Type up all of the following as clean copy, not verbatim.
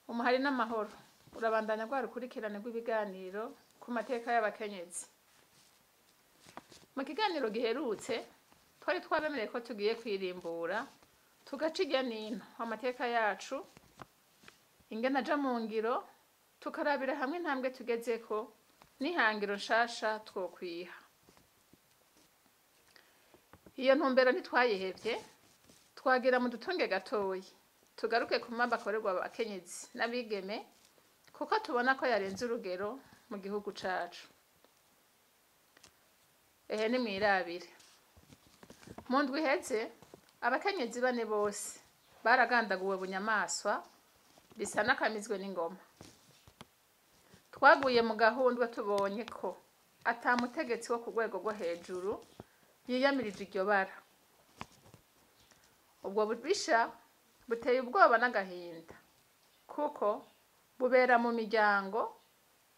Umuhari n'amahoro urabandanya rwa rukurikirane rw'ibiganiro ku mateka y'abakenyezi. Mu kiganiro giherutse twari twabemereye ko tugiye kwirimbura tugaca irya nino amateka yacu ingene aja mu ngiro, tukarabira hamwe intambwe tugezeko n'ihangiro nshasha twokwiha. Iyo ntumbero ntitwayihevye, twagira mu dutunge gatoyi tugaruke ku mabi akorerwa abakenyezi n'abigeme, kuko tubona ko yarenze urugero mu gihugu cacu. Ehe nimwirabire, mu ndwi iheze abakenyezi bane bose baragandaguwe bunyamaswa bisa n'akamizwe n'ingoma. Twaguye mu gahundwe tubonye ko ata mutegetsi wo ku rwego rwo hejuru yiyamirije iryo bara. Ubwo bubisha buteye ubwoba n'agahinda, kuko bubera mu miryango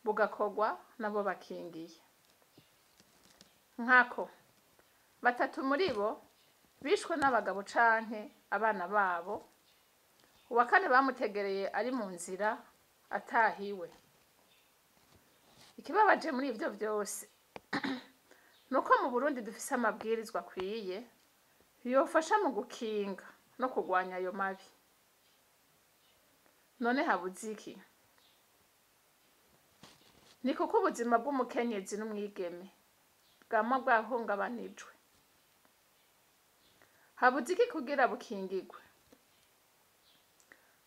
bugakorwa nabo bakingiye. Nkako batatu muri bo bishwe n'abagabo canke abana babo, uwa kane bamutegereye ari mu nzira atahiwe. Ikibabaje muri ivyo vyose nuko mu Burundi dufise amabwirizwa akwiye yofasha mu gukinga no kurwanya ayo mabi. None habuze iki? Ni kuko ubuzima bw'umukenyezi n'umwigeme bwama bwahungabanijwe. Habuze iki kugira bukingigwe?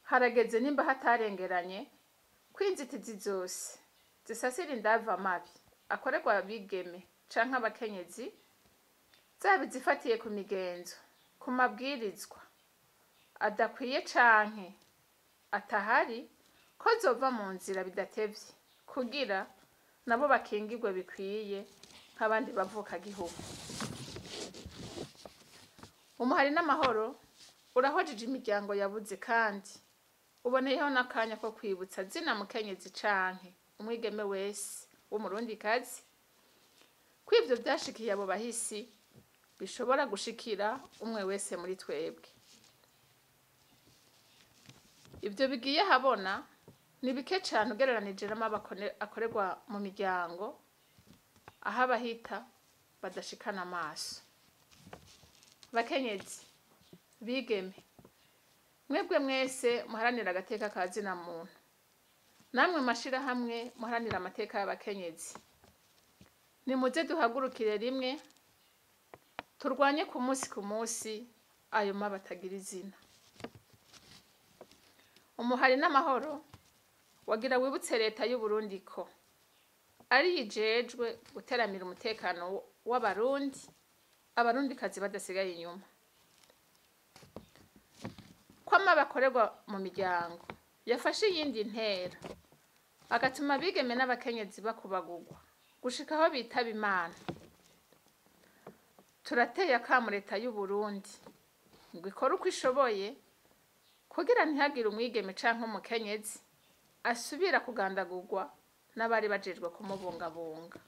Harageze nimba hatarengeranye ko inzitizi zose zisasira indava mabi akorerwa abigeme canke abakenyezi, zaba izifatiye ku migenzo, ku mabwirizwa adakwiye canke atahari, ko zova mu nzira bidatevye kugira nabo bakingirwe bikwiye nk'abandi bavukagihugu. Umuhari n'amahoro urahojije imiryango yabuze, kandi uboneyeho n'akanya ko kwibutsa zina mukenyezi canke umwigeme wese w'umurundikazi ko ivyo vyashikiye abo bahisi bishobora gushikira umwe wese muri twebwe. Ivyo bigiye habona ni bike cane ugereranije n'amabi akorerwa mu miryango, aho abahita badashikana amaso. Bakenyezi, bigeme, mwebwe mwese muharanira agateka ka zina muntu, namwe mashirahamwe muharanira amateka y'abakenyezi, nimuze duhagurukire rimwe turwanye ku munsi ku munsi ayo mabi atagira izina. Umuhari n'amahoro wagira wibutse leta y'Uburundi ko ari yijejwe guteramira umutekano w'abarundi, abarundikazi badasigaye inyuma, ko amabi akorerwa mu miryango yafashe iyindi ntera agatuma abigeme n'abakenyezi bakubagurwa gushika aho bitaba Imana. Turateye akamo leta y'Uburundi ngo ikore uko ishoboye kugira ntihagire umwigeme canke umukenyezi asubira kugandagurwa n'abari bajejwe kumubungabunga.